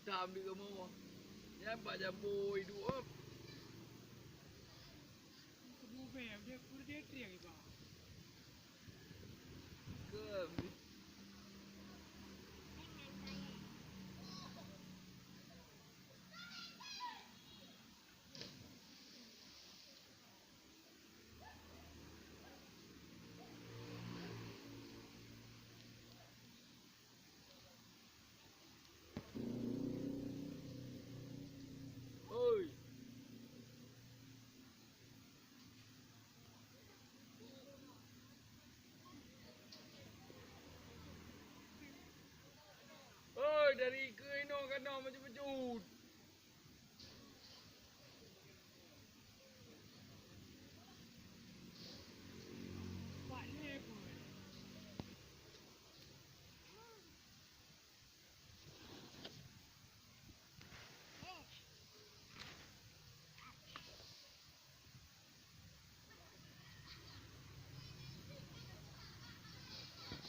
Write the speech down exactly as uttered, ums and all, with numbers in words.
Tam di kamoe. Nyan bak jambo iduek. Kubu bèe, dia kubu dia triang iba. Ke. Oi. Oi, dari keu inoe ka na meucut-meucut.